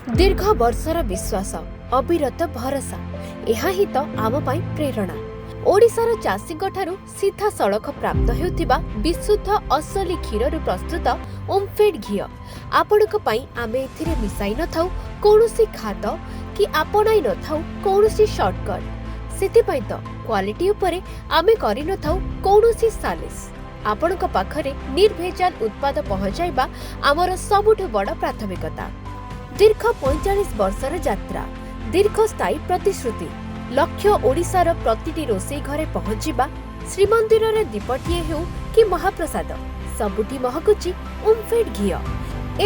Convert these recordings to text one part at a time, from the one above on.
ଦୀର୍ଘ ବର୍ଷର ବିଶ୍ୱାସ, ଅବିରତ ଭରସା, ଏହା ହିଁ ତ ଆମ ପାଇଁ ପ୍ରେରଣା। ଓଡ଼ିଶାର ଚାଷୀଙ୍କଠାରୁ ସିଧାସଳଖ ପ୍ରାପ୍ତ ହେଉଥିବା ବିଶୁଦ୍ଧ ଅସଲି କ୍ଷୀରରୁ ପ୍ରସ୍ତୁତ ଓମ୍ଫେଡ୍ ଘିଅ। ଆପଣଙ୍କ ପାଇଁ ଆମେ ଏଥିରେ ମିଶାଇ ନଥାଉ କୌଣସି ଖାଦ କି ଆପଣାଇ ନଥାଉ କୌଣସି ସର୍ଟକଟ୍। ସେଥିପାଇଁ ତ କ୍ୱାଲିଟି ଉପରେ ଆମେ କରିନଥାଉ କୌଣସି ସାଲିସ। ଆପଣଙ୍କ ପାଖରେ ନିର୍ଭେଜାଲ ଉତ୍ପାଦ ପହଞ୍ଚାଇବା ଆମର ସବୁଠୁ ବଡ଼ ପ୍ରାଥମିକତା। ଦୀର୍ଘ 45 ବର୍ଷର ଯାତ୍ରା, ଦୀର୍ଘସ୍ଥାୟୀ ପ୍ରତିଶ୍ରୁତି, ଲକ୍ଷ୍ୟ ଓଡ଼ିଶାର ପ୍ରତିଟି ରୋଷେଇ ଘରେ ପହଞ୍ଚିବା। ଶ୍ରୀମନ୍ଦିରରେ ଦୀପଟିଏ ହେଉ କି ମହାପ୍ରସାଦ, ସବୁଠି ମହକୁଛି ଓମ୍ଫେଡ୍ ଘିଅ।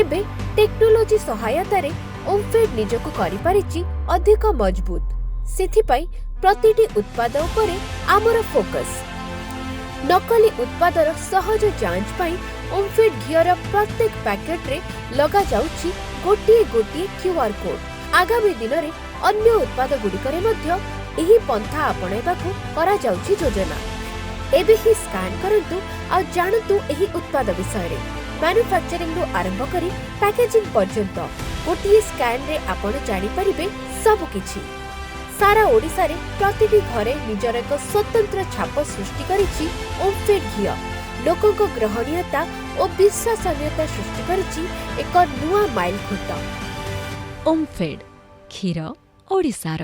ଏବେ ଟେକ୍ନୋଲୋଜି ସହାୟତାରେ ଓମ୍ଫେଡ୍ ନିଜକୁ କରିପାରିଛି ଅଧିକ ମଜବୁତ। ସେଥିପାଇଁ ପ୍ରତିଟି ଉତ୍ପାଦ ଉପରେ ଆମର ଫୋକସ୍। ନକଲି ଉତ୍ପାଦର ସହଜ ଯାଞ୍ଚ ପାଇଁ ଓମ୍ଫେଡ୍ ଘିଅର ପ୍ରତ୍ୟେକ ପ୍ୟାକେଟରେ ଲଗାଯାଉଛି ଗୋଟିଏ ଗୋଟିଏ କ୍ୟୁଆର୍ କୋଡ୍। ଆଗାମୀ ଦିନରେ ଅନ୍ୟ ଉତ୍ପାଦଗୁଡ଼ିକରେ ମଧ୍ୟ ଏହି ପନ୍ଥା ଆପଣାଇବାକୁ କରାଯାଉଛି ଯୋଜନା। ଏବେ ହିଁ ସ୍କାନ୍ କରନ୍ତୁ ଆଉ ଜାଣନ୍ତୁ ଏହି ଉତ୍ପାଦ ବିଷୟରେ। ମ୍ୟାନୁଫ୍ୟାକ୍ଚରିଂରୁ ଆରମ୍ଭ କରି ପ୍ୟାକେଜିଂ ପର୍ଯ୍ୟନ୍ତ ଗୋଟିଏ ସ୍କାନ୍ରେ ଆପଣ ଜାଣିପାରିବେ ସବୁକିଛି। ସାରା ଓଡ଼ିଶାରେ ପ୍ରତିଟି ଘରେ ନିଜର ଏକ ସ୍ୱତନ୍ତ୍ର ଛାପ ସୃଷ୍ଟି କରିଛି ଓମ୍ଫେଡ୍ ଘିଅ। ଲୋକଙ୍କ ଗ୍ରହଣୀୟତା ଓ ବିଶ୍ୱସନୀୟତା ସୃଷ୍ଟି କରିଛି ଏକ ନୂଆ ମାଇଲଖୁଣ୍ଟ। ଓମ୍ଫେଡ୍ କ୍ଷୀର, ଓଡ଼ିଶାର।